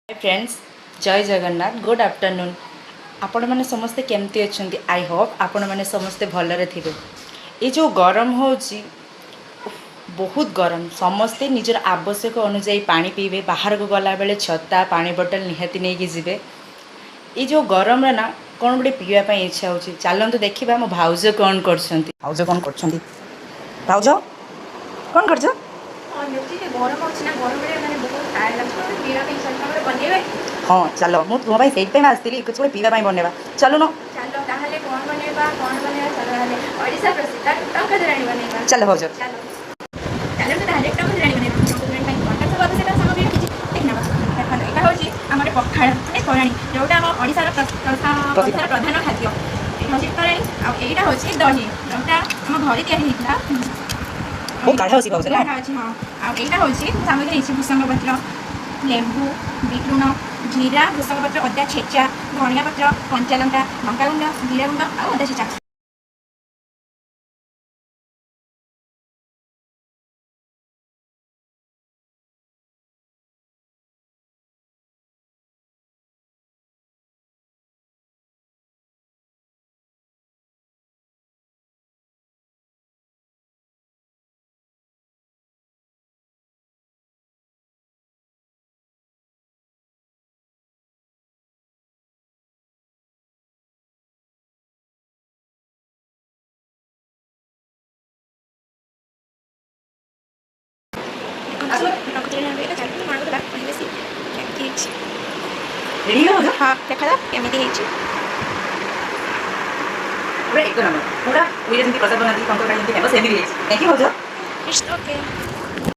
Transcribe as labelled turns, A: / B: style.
A: Friends, ଜୟ Jagannath. Good afternoon. ଆପଣମାନେ ସମସ୍ତେ କେମିତି ଅଛନ୍ତି? I Hope ଆପଣମାନେ ସମସ୍ତେ ଭଲରେ ଥିବେ। ଏ ଯେଉଁ ଗରମ ହେଉଛି, ବହୁତ ଗରମ। ସମସ୍ତେ ନିଜର ଆବଶ୍ୟକ ଅନୁଯାୟୀ ପାଣି ପିଇବେ। ବାହାରକୁ ଗଲାବେଳେ ଛତା, ପାଣି ବୋଟଲ ନିହାତି ନେଇକି ଯିବେ। ଏଇ ଯେଉଁ ଗରମରେ ନା କ'ଣ ଗୋଟେ ପିଇବା ପାଇଁ ଇଚ୍ଛା ହେଉଛି। ଚାଲନ୍ତୁ ଦେଖିବା ମୋ ଭାଉଜ କ'ଣ କରୁଛନ୍ତି। ଭାଉଜ କ'ଣ କରୁଛନ୍ତି? ଭାଉଜ, କ'ଣ କରୁଛ?
B: ହଁ, ଟିକେ ଗରମ ଅଛି ନା, ଗରମରେ ମାନେ ବହୁତ ଟାୟାର୍ଡ ଲାଗୁଛି। ଗୋଟେ ପିଇବା ପାଇଁ ଇଚ୍ଛା ଅଛି। ଗୋଟେ ବନେଇବା କି?
A: ହଁ, ଚାଲ। ମୁଁ ତୁମ ପାଇଁ ସେଇଥିପାଇଁ ଆସିଥିଲି, କିଛି ଗୋଟେ ପିଇବା ପାଇଁ ବନେଇବା। ଚାଲୁନ।
B: ଚାଲ ତାହେଲେ, କ'ଣ ବନେଇବା, କ'ଣ ବନେଇବା? ଚାଲ ତାହେଲେ, ଓଡ଼ିଶା ପ୍ରସିଦ୍ଧ ଟଙ୍କ ତୋରାଣୀ ବନେଇବା।
A: ଚାଲ ଭାଉଜ।
B: ଚାଲ, ଚାଲନ୍ତୁ ତାହେଲେ ଟଙ୍କ ତୋରାଣୀ ବନେଇବା। ଟଙ୍କ ତୋରାଣୀ ପାଇଁ କ'ଣ ସବୁ ଆବଶ୍ୟକ ସାମଗ୍ରୀ ରହିଛି, ଦେଖିନେବା। ଦେଖନ୍ତୁ, ଏଇଟା ହେଉଛି ଆମର ପଖାଳ, ମାନେ ତୋରାଣୀ, ଯେଉଁଟା ଆମ ଓଡ଼ିଶାର ପ୍ରଧାନ ପ୍ରଧାନ ଖାଦ୍ୟ। ଏଇଟା ହେଉଛି ତୋରାଣୀ ଆଉ ଏଇଟା ହେଉଛି ଦହି, ଯେଉଁଟା ଆମ ଘରେ ତିଆରି ହେଇଥିଲା।
A: ବହୁତ ଗାଢ଼ା ଅଛି ଭାଉଜ, ନା?
B: ଗାଢ଼ା ଅଛି, ହଁ। ଆଉ ଏଇଟା ହେଉଛି ସାମଗ୍ରୀ ହେଇଛି ଭୃସଙ୍ଗ ପତ୍ର, ଲେମ୍ବୁ, ବିଟ୍ ଲୁଣ, ଜିରା, ଭୃସଙ୍ଗ ପତ୍ର, ଅଦା ଛେଚା, ଧନିଆ ପତ୍ର, କଞ୍ଚା ଲଙ୍କା, ଲଙ୍କା ଗୁଣ୍ଡ, ଜିରା ଗୁଣ୍ଡ ଆଉ ଅଦା ଛେଚା। ଦେଖନ୍ତୁ, ଟଙ୍କ ତୋରାଣୀ ଏଇଟା। ଚାଲନ୍ତୁ ମାଆଙ୍କୁ ଦେବା, କହିବେ ସେ କେମିତି ହେଇଛି।
A: ରେଡ଼ି ହେଇଗଲା ଭାଉଜ?
B: ହଁ, ଦେଖାଯାଉ କେମିତି ହେଇଛି।
A: ପୁରା ଏକ ନମ୍ବର। ପୁରା ପୁରୀରେ ଯେମିତି ପ୍ରସାଦ ବନାନ୍ତି, ଟଙ୍କ ତୋରାଣୀ ଯେମିତି ଫେମସ୍, ସେମିତି ହେଇଛି। Thank you ଭାଉଜ।
B: It's okay.